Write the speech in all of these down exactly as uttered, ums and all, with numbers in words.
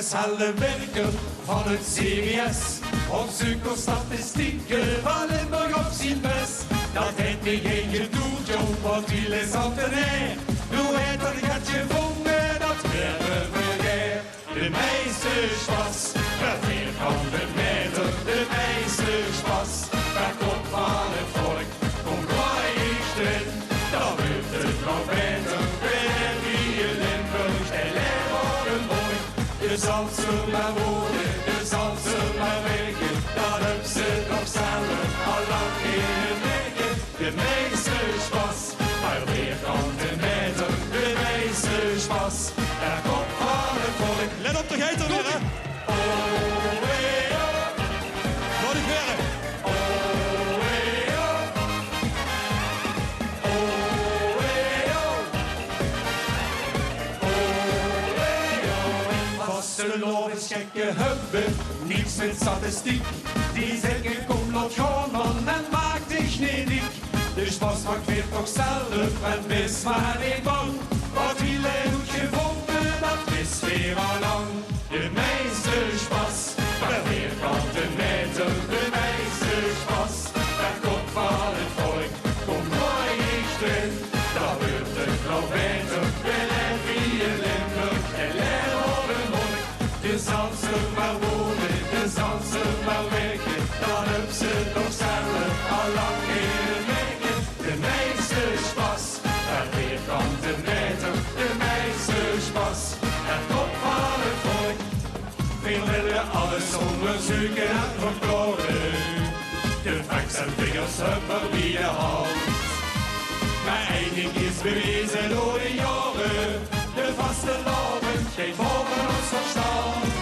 Zelfwerker van het C B S, op zeuk nao statistieke van Limburg op zien bes. Dat haet mich heen gedoerd, jóng, want wiel is ambtenaer. Noe haet 'r get gevónge, dat waere v'r gaer. De meiste sjpas per vierkante maeter, de meiste sjpas per kop van het volk. Kóm, gooi dich d'rin, dan wuuert het nog baeter. Veer hie in Limburg, de Leeuwardenborg. De zals ze mer wone, de zals ze mer wege, dat höbs se toch zelf al lang in de wege. De meiste sjpas per vierkante maeter, de meiste sjpas per kop van het volk. Let op, dao geit 'r weer, hè? Oh, hey, oh. Nog 'ne kier. Oh, hey, oh. Oh, hey, oh. Oh, hey, oh. Vastelaovesgekke höbbe niks mit statistiek. Die zègke: kóm, laot gaon, man, en maak dich neet diek. De sjpas pak veer toch zelf en bis mer neet bang. Wat wiel haet oetgevónge, dat wis veer al lang. De meiste sjpas per vierkante maeter, de meiste sjpas per kop van het volk. Kóm, gooi dich d'rin, dan wuuert het nog baeter. Veer laeve hie in Limburg, de Leeuwardenborg. De zals ze mer wone, de zals ze mer wege, dat höbs se toch zelf al lang in de wege. De meiste sjpas per vierkante maeter, de meiste sjpas per kop van het volk. Veer wille alles óngerzeuke en verklaore. De facts en figures höbbe v'r bie de hand. Mer ein dink is beweze door de jaore: de vastelaovend geit baove ós versjtand.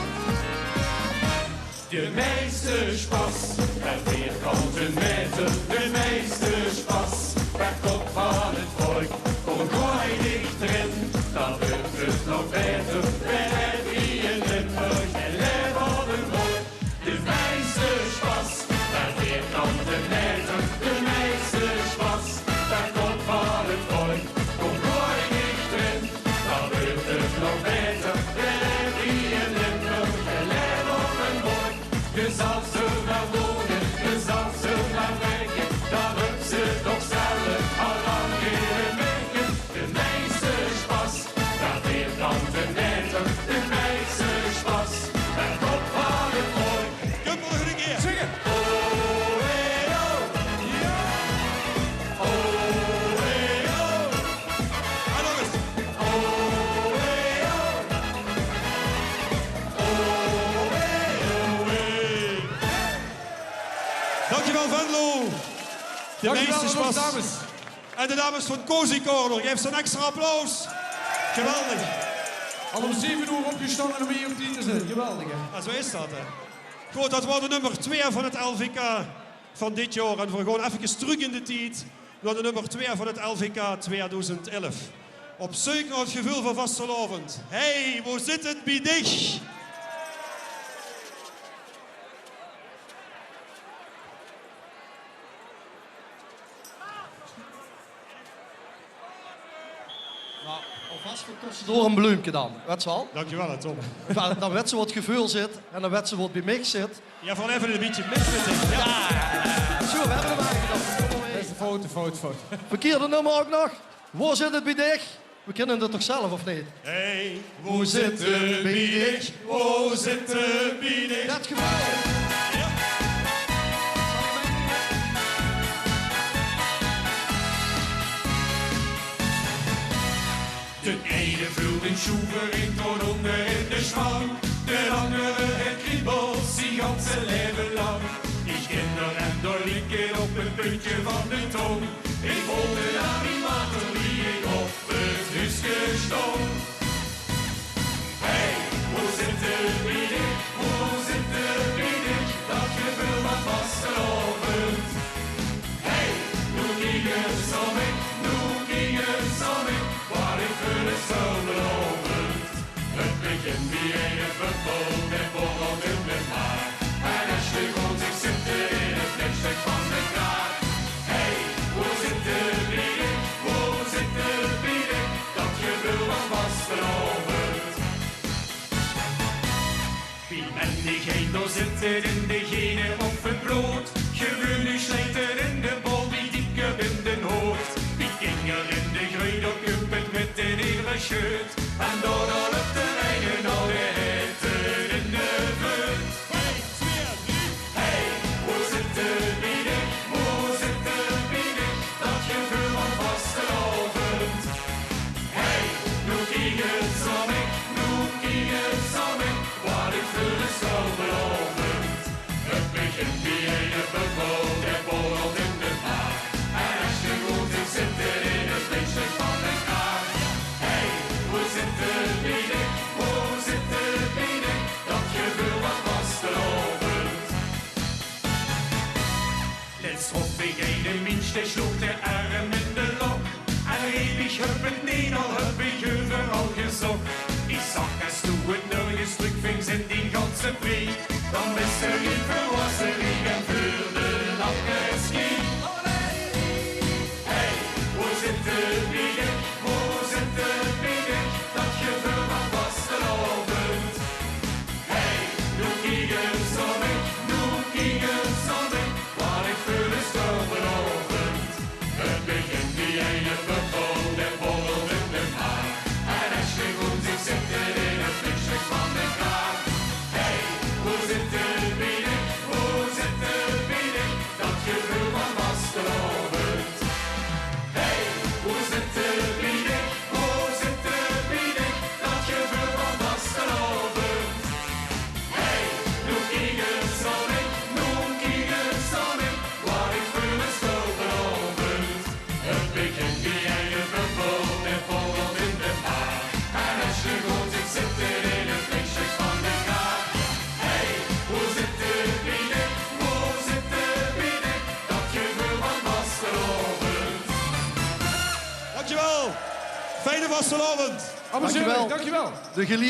De meiste sjpas per vierkante maeter, de meiste sjpas per kop van het volk. Kóm, gooi dich d'rin, dan wuuert het nog baeter. Veer hie in Limburg, de Leeuwardenborg. De meiste sjpas per vierkante maeter, de meiste sjpas per kop van het volk. Kóm, gooi dich d'rin, dan wuuert het nog baeter. Veer hie in Limburg, de Leeuwardenborg. De zals ze mer wone, de zals ze mer wege, dat höbs se toch zelf al lang in de wege. De meiste sjpas per vierkante maeter, de meiste sjpas per kop van het volk. Kóm, nog 'ne kier. Zinge. Oh, hey, oh. Ja. Oh, hey, oh. En nog ins. Oh, hey, oh. Oh, hey, oh, hey. Dankjewel, Venlo. De meiste sjpas. En de dames van Cozy Corner, gaef ze 'n extra applaus. Geweldig. Al óm zeve oer opgesjtange óm hie op tien te zeen. Geweldig, hè? Ja, zo is dat, hè. Good, dat waor de nummer twee van het L V K van dit jaor. En veer gaon efkes trök in de tied nao de nummer twee van het L V K tweedoezend elf. Op zeuk nao het geveul van vastelaovend. Hey, wo zit het bie dich? Noe, alvas veur tussendoor e bleumke dan, wèts se waal? Dankjewel, hè, Tom. Dan, dan wèts se wo 't geveul zit en dan wèts se wo 't bie mich zit. Ja, veural effe e bietje mitwitte. Ja. Ja, zo, veer höbbe 'm aangedach. Kóm mer. Beste foto, foto, foto. Verkierde nummer ouch nog. Wo zit 't bie dich? Veer kinne 't toch zelf, of neet? Hey, wo zit 't bie dich? Wo zit 't bie dich? Dat geveul. Ja. D'n eine veult 'n sjoever in tot ónger in de sjpan. D'n angere haet kriebels zien ganse laeve lang. Ich kin d'r en dao ligke op 't puntje van de tóng. Ich veulde dao mien water wie ich op 't huuske sjtóng. Hey, wo zit 't bie dich? Wo zit 't bie dich? Dat geveul van vastelaovend. Hey, noe kiek ins nao mich, noe kiek ins nao mich, wat ich veur 'ne sjtol belaovend. 't Begint bie eine bubbel, dae borrelt in de maag. En es se good zits, zit 'r in 't vleegsjtök van de kraag. Hey, wo zit 't bie dich? Wo Zit in de gene of 't blood, gewuuen nu sjleit 't in de bol, wie diep in de hoot. Wie kinger in de greut, op kump 't mit in edere sjeut. En dao, dao löp de eine nao de hette in de veut. Hey, wo zitte bie dich, wo zitte bie dich, dat geveul van vastelaovend? Hey, noe kiek ins nao mich, noe kiek ins nao mich, wat ich veur ein stel vanaovend. 't Begint bie eine bubbel, dae borrelt in de maag. En es ge good ziet, zit 'r in 't flinkste van de kraag. Hey, wo zitte bie dich, wo zitte bie dich, dat geveul van vastelaovend? Lets trof ich eine miensj, dae sjloog de erm in de lóch. En reep: ich höb 't neet, al höb ich euveral gezóch. Ich zag: es doe 't nörges trökvinjs in dien ganse preek, dan bis se neet veur wasse riek en veur de nachkes geek. Hey, wo zitte bie dich, wo zitte bie dich, dat geveul van vastelaovend? Hey, noe kiek ins nao mich, noe kiek ins nao mich, wat ich veur ein stel vanaovend. 't Begint bie eine bubbel, dae borrelt in de maag. En es ge good ziet, zit 'r in 't flinkste van de kraag. Hey, wo zitte bie dich, wo zitte bie dich, dat geveul van vastelaovend? Hey, wo zitte bie dich, wo zitte bie dich, dat geveul van vastelaovend? Hey, noe kiek ins nao mich, noe kiek ins nao mich, wat ich veur ein stel vanaovend. 't Begint bie eine bubbel, dae borrelt in de maag. En es ge good ziet, zit 'r in 't flinkste van de kraag. Hey, wo zitte bie dich, wo zitte bie dich, dat geveul van vastelaovend? Dankjewel. Fijne vastelaovend. Amuseer uch, dankjewel. De geleerde